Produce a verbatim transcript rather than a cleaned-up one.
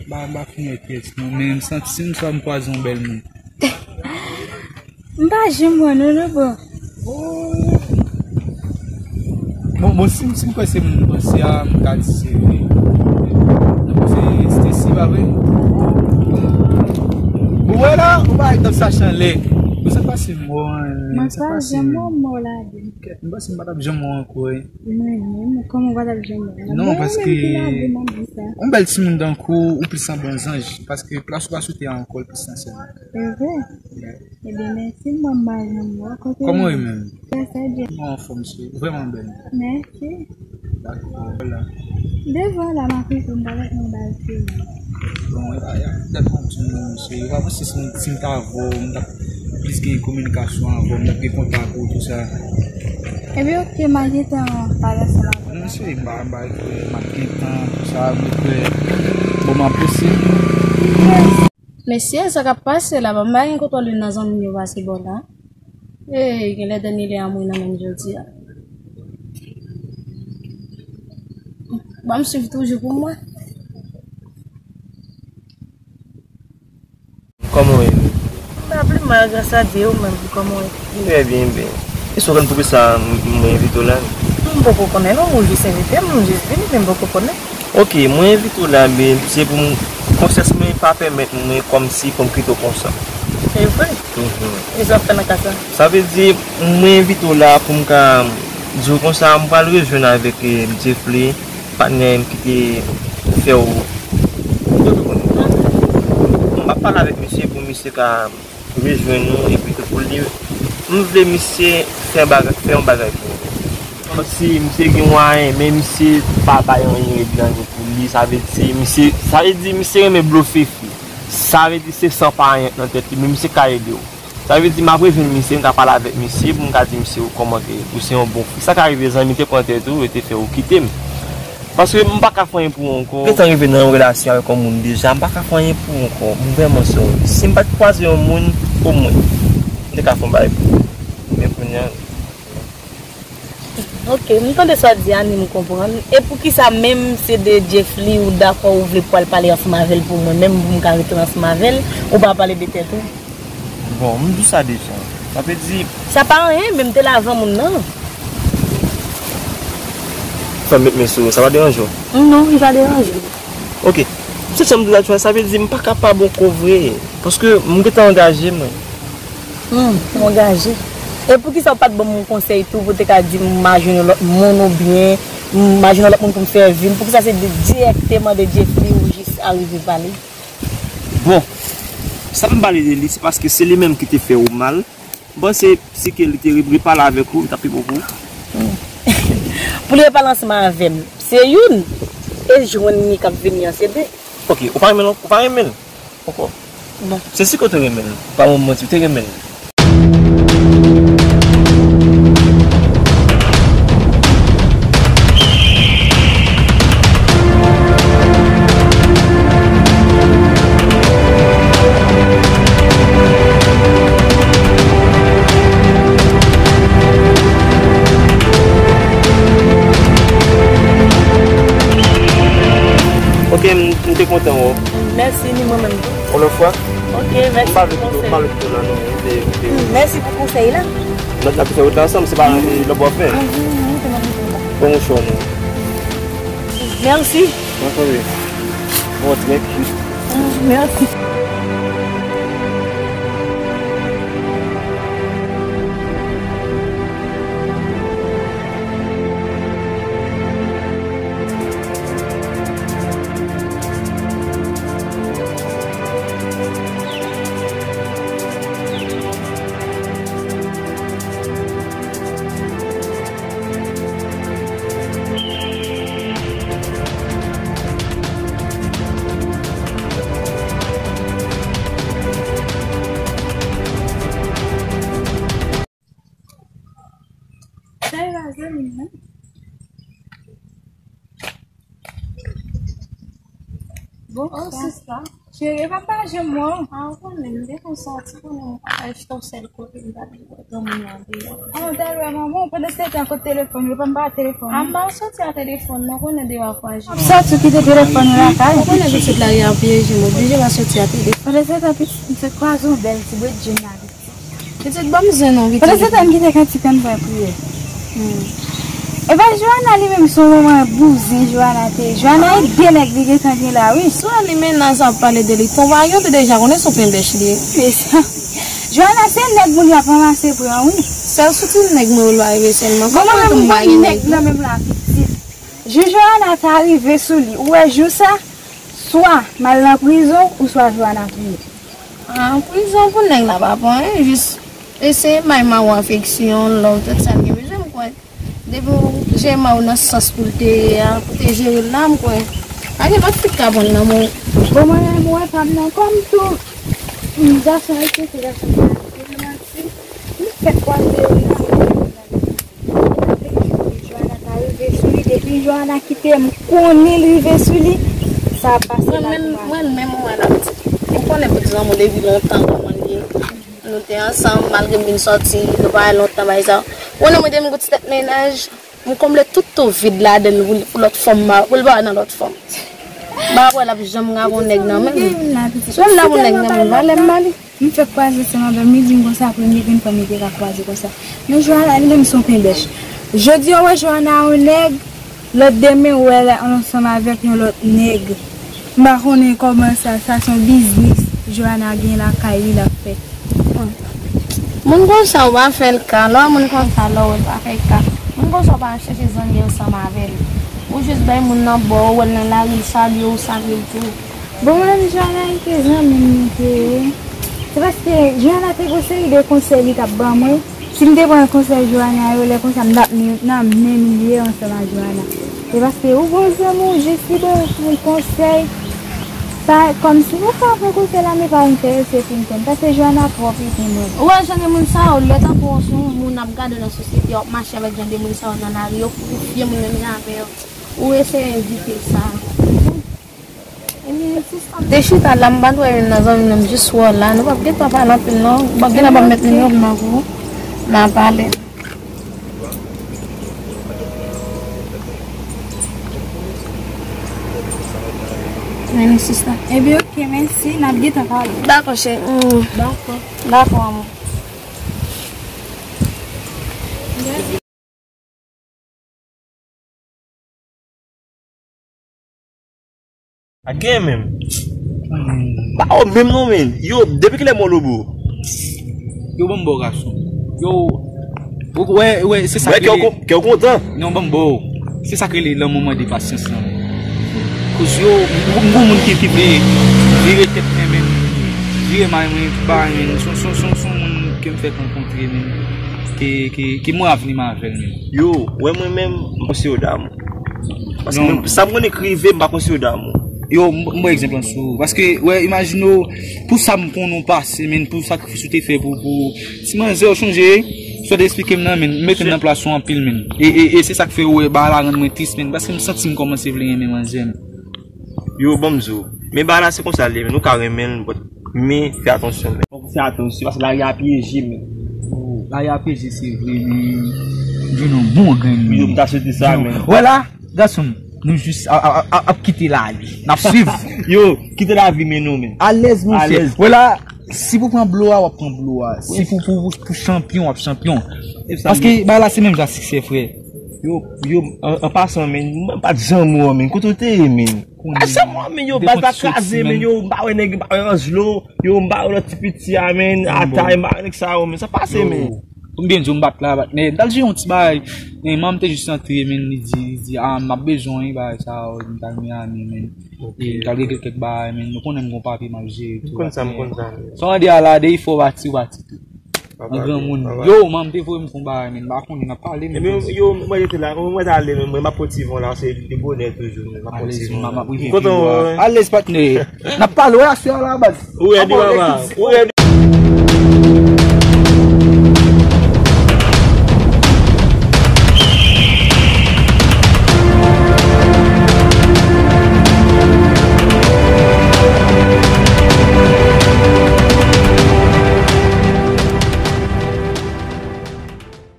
Ba, ba fè yon tès, non, men m santi si m swa m kwaze yon bèl moun. M pa janm wè non, non, bro. Bon, bon, si, si m kwè se moun m panse a, m ka di se, m panse Stacy, pa vre? Ou wè la, ou pa tank sa chanle. Bon, sa pase mò, hein, mwen sa pa pase janm mò, mò la, de. M panse m pa t ap janm wè ankò, hein. Mwen menm, kòman w pa t ap janm wè? Non, paske yon bèl timoun tankou ou plis an bon zanj, paske plas ou pa sou tè a ankò, l plis nan syèl la. Se vre? Yeah. Ebyen, mèsi, mwen, m pa janm wè. Kote kòman w ye menm? Gras a Dye. Mwen anfòm, cheri. Vrèman bèl. Mèsi. Dakò, vwala. Devan la, m ap rive, m pa wè yon bagay serye. Bon, e pa, y ap dat kontinye, cheri. Ou pa panse si, si m t avè w, m t ap plis gen kominikasyon avè w, m t ap gen kontak ou, tou sa? Ebyen, oke, m a gentan pale ansanm avè w. Non, cheri, m pa, m pa, m ap gen tan, tou sa, m kwè. Bon, m ap pase. Mesye, sa k ap pase la, m pa gen kontwòl youn nan zanmi m yo pase bò la. Ey, genlè dènye lè a mwen nan menm jodi a. Ban m swiv toujou pou mwen. Kòman w ye? M pa pli mal, gras a Dye, ou menm, kòman w ye? Trè byen, byen. E sa w konn poukisa m, mwen envite w la? M poko konnen non, ou jis envite m, m jis vini, men m poko konnen. Oke, mwen envite w la, men se pou m, konsyans mwen pa pèmèt mwen kòmsi pou m kite w konsa. Se vre? Mhm. E sa w ap fè nan ka sa? Sa vle di, mwen envite w la pou m ka di w konsa, m pral rejwenn avèk, eh, Jeffrey, patnè m ki te fè w. M ap pale avèk misye pou misye ka rejwenn nou, epi tou pou li, m vle misye fè bagay, fè yon bagay pou nou. Kòmsi misye gen mwayen, men misye pa bay anyen ret nan li pou li, sa vle di misye, sa vle di misye renmen blofe fi. Sa vle di se san parent nan tèt li, men misye ka ede w. Sa vle di m ap rejwenn misye, m ka pale avèk misye pou m ka di misye ou kòman ke ou se yon bon fi. Sa ka rive zanmi te pran tèt ou e te fè ou kite m. Paske m pa ka fè anyen pou ou ankò. Gentan rive nan yon relasyon avèk yon moun deja, m pa ka fè anyen pou ou ankò. M vrèman sorry. Si m pa t kwaze yon moun, omwen, m te ka fè yon bagay pou ou. Men kounye a, ok, m tande sa w di a, ni m konprann. E poukisa menm se de Jeffrey ou dakò ou vle pral pale ansanm avè l pou mwen menm, pou m ka retounen ansanm avè l, ou pa pale de tèt ou? Bon, m di w sa deja. Sa vle di, sa pa anyen, men m te la avan moun nan. Fè m met men sou ou, sa pa deranje w? Non, li pa deranje m. Ok. Se sa m di w la, sa vle di m pa kapab ankò vre. Paske m gentan angaje, mwen. Hmm, ou angaje. E poukisa ou pa t ban m yon konsèy tou pou te ka di m m a jwenn yon lòt moun oubyen m a jwenn yon lòt moun pou m sèvi m? Poukisa se di-, dirèkteman de Jeffrey ou jis arive pale? Bon, sa m pale de li, se paske se li menm ki te fè ou mal. M panse si ke li te re-, repale avèk ou, li t ap pi bon pou ou. Hmm. Pou li repale ansanm avè m, se youn. E jwenn li k ap vini an, se de. Ok, ou pa renmen l, ou pa renmen l ankò. Bon. Se si ke w te renmen l, ou pa ban m manti, ou te renmen l. Ok, m, m te kontan wè w. Mèsi, ni mwen menm tou. Yon lòt fwa? Ok, mèsi pou konsèy. M pa vle kite w, m pa vle kite w la, non. M te, m te. Hmm, mèsi pou konsèy la. N ap, n ap fè wout la ansanm, se pa, eh, lòt bò fè. Mhm, mhm, ok, m ap fè sa. Bon, mouchwa, non. Mèsi. Mwen konnen. Bon, tranquille. Ah, mèsi. Bonswa. Oh, sista. Cheri, pa pa janm wè w. Ah, ou konnen, m te konn sòti, konnen m pa ka rete yon sèl kote, m pa gen granmoun nan deyò. Ah, ou t al wè manman w, pandan se tan kote telefòn yo, pa m pa telefòn. Ah, m pa sòti a telefòn, non, konnen deyò a fwajil. Sòti ou kite telefòn ou lakay. Ou konnen pitit la gen anpil je, m oblije pa sòti a telefòn. Pandan se tan, pitit, m sot kwaze yon bèl ti bwèt je nan. Pitit, ban m zen non, pitit. Pandan se tan, m kite kantik an pou priye. Hmm. Epa Joana li menm se yon manman bouzen Joana te ye. Joana e de nèg li gentan gen la, wi. Sou li mennaj ap pale de li. Ton wayon te deja konnen se yon penbèch li ye. E sa. Joana se nèg moun y ap ranmase pran, wi. Sèl sou ti nèg mwen ou lwa rive sèlman. Kòman mwen menm m pa gen nèg nan menm la pitit. Jou Joana ta rive sou li. Ou wè jou sa, swa m al nan prizon, ou swa Joana touye. Ah, prizon pou nèg la pa pran anyen, jis eseye bay mawon afeksyon, love, tout sa l gen bezwen, m kwè. Depi w jere mawon nan sans pou l te ye a, pou te jere l la, m kwè. Pa gen lòt fi k ka pran l nan men w. Bon, mwen menm, mwen pa m nan kò m tou. M gason rete, se gason sa. M fèk kwaze yo nan Joana ta rive sou li, depi Joana kite m konnen l rive sou li, sa ap pase la pou mwen. Mwen menm, mwen la, ou konnen pitit lanmou depi lontan kòman l ye. Nou te ansanm, malgre m vin sòti, nou pa wè lontan, bagay sa. Ou konnen mwen te vin gout tèt mennaj, m konble tout tou vid ladan l pou, pou lòt fanm, pou l pa wè nan lòt fanm. M pa wè l ap janm gade yon nèg nan men m. Si l ap yon nèg nan men m, valè m ba li. M fèk kwaze se madanm li di m konsa, premye grenn fanm li te ka kwaze konsa. Men Joana li menm se yon penbèch. Jodi a w wè Joana a yon nèg, lòt demen w wè l ansanm avèk yon lòt nèg. M pa konnen kòman sa, sa se yon biznis Joana gen lakay li l ap fè. Moun konsa w pa fè l ka, lè w wè moun konsa lè w wè l pa fè l ka. Moun konsa w pa chèche zanmi ansanm avè l. Ou jis bay moun nan bò, ou wè l nan lari, l salye w, salye l tou. Bon, mwen menm Joana li te zanmi m li te ye. Se paske Joana te gon seri de konsèy li t ap ban mwen. Si m te pran konsèy Joana yo, lè konsa m t ap nan menm lye ansanm ak Joana. Se paske ou gon zanmi w jis li ba w yon konsèy. Pa, kòmsi ou ka pran konsèy la, men pa enterese fin konn. Paske Joana twò pete mwen. Ou wè jan de moun sa yo, lè tankou w se yon moun ap gade nan sosyete, w ap mache avèk jan de moun sa yo nan lari, yo konfye moun menm jan avè w. Ou eseye evite sa. Te chita la, m pa t wè youn nan zanmi nou, m jis wè w la. Nou p ap gentan pale anpil non. M p ap gentan p ap met nimewo m nan pou ou. N a pale. Men sista. Ebyen, oke, mèsi. N ap gentan pale. Dakò, cheri. Mm. Dakò. Dakò, amou. Pa gen menm. Pa o menm non, men. Yo, depi kilè mò lobo? Yo, ban m ba w gason. Yo, ou wè, wè, se sa ki rele. Kè w kontan. Non, ban m ba w. Se sa ki rele lanmou mande pasyans lan. Koz yo, m gon moun ki, ki vle vire tèt mwen, men vire may mwen, tout bagay, men. Son, son, son, son moun ke m fèk rankontre, men. Ke, ke, ke mwen avni m avè l, men. Yo, wè mwen menm, m panse yo damou. Paske mwen, sa m konnen k rive, m pa konsidere w damou. Yo, m m ba w egzanp lan sou ou. Paske, wè, imajine w, pou sa m konnen w pase, men, pou sakrifis ou te fè pou, pou ti manzè, w sonje, sa w te eksplike m nan, men, m mete m nan plas ou anpil, men. E, e, e se sa k fè w wè bagay la rann mwen tris, men, paske m santi m kòmanse vle renmen manzè, men. Yo, ban m di w. Men bagay la se konsa l ye, men, ou ka renmen l, but, men, fè atansyon, men. Fè atansyon, paske lari a pyeje, men. Oh, lari a pyeje, se vre, men. Jwenn yon bon grenn. Yo, m ta swete sa, men. Wè la, gason m, nou jis a- a- a- ap kite lari. N ap swiv. Yo, kite lavi mennen w, men. Alèz, monchè. Alèz. Wè la, si pou pran blo a, w ap pran blo a. Si pou, pou, pou chanpyon, w ap chanpyon. Paske bagay la se menm jan siksè, frè. Yo, yo, an, an pasan, men, mwen pa t janm wè w, men. Kote w te ye, men? A sa mwa, men, yo, baz la kraze, men, yo, m pa wè nèg, m pa wè Angelo, yo, m pa wè lòt ti piti a, men, Atay, m pa wè nèg sa yo, men, sa pase, men. Pou m byen di w, m bat la, bat, men, m t al jere yon ti bagay, men, manman m te jis antre, men, li di, li di, a, m ap bezwen yon bagay sa yo, m t al Miami, men, e m t al regle kèk bagay, men, nou konnen m gon papye m ap jere tou. M konn sa, m konn sa, men. Sa w ap di a la, depi fò w pati, w pati tou. An granmoun. Yo, manman m te voye m fè yon bagay, men m pa konnen, n ap pale, men. Yo, mwen rete la, mwen t ale, men mwen m ap pran ti van la, se de bonè toujou, men m ap pran ti van la. Alèz, patnè. N ap pale, wè, aswè a la, baz. Ou rèdi, papa? Ou rèdi?